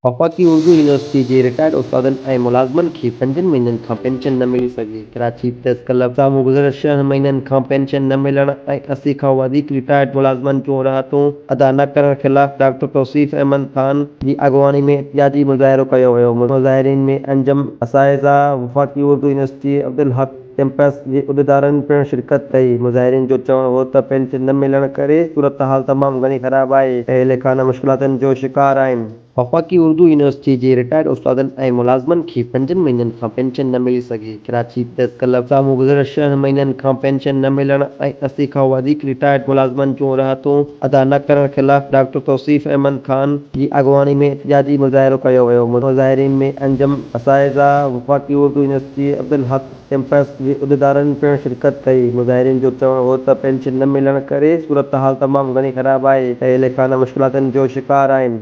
وفاقي اردو يونيورسٽي جي رٽائرڊ استادن ۽ ملازمن کي پنجن مهينن کان پينشن نه ملي سگهي. ڪراچي پريس ڪلب سامهون گذريل ڇهن مهينن کان پينشن نه ملڻ ۽ 80 کان وڌيڪ رٽائرڊ ملازمن جون راحتون ادا نه ڪرڻ خلاف ڊاڪٽر توصيف احمد خان جي اڳواڻي ۾ احتجاجي مظاهرو ڪيو ويو. مظاهرين ۾ انجم اساتذه، وفاقي اردو يونيورسٽي عبدالحق ڪئمپس جي عهديدارن پڻ شرڪت ڪئي. مظاهرين جو چوڻ هو ته پينشن نه ملڻ ڪري صورتحال تمام گهڻي خراب آهي، اهل خانه مشڪلاتن جو شڪار آهن. وفاقي اردو يونيورسٽي جي رٽائرڊ استادن ۽ ملازمن کي پنجن مهينن کان پينشن نه ملي سگهي. ڪراچي پريس ڪلب سامهون گذريل ڇهن مهينن کان پينشن نه ملڻ ۽ 80 کان وڌيڪ رٽائرڊ ملازمن جون راحتون ادا نه ڪرڻ خلاف ڊاڪٽر توصيف احمد خان جي اڳواڻي ۾ احتجاجي مظاهرو ڪيو ويو. مظاهرين ۾ انجم اساتذه، وفاقي اردو يونيورسٽي عبدالحق ڪئمپس جي عهديدارن پڻ شرڪت ڪئي. مظاهرين جو چوڻ هو ته پينشن نه ملڻ ڪري صورتحال تمام گهڻي خراب آهي، اهل خانه مشڪلاتن جو شڪار آهن.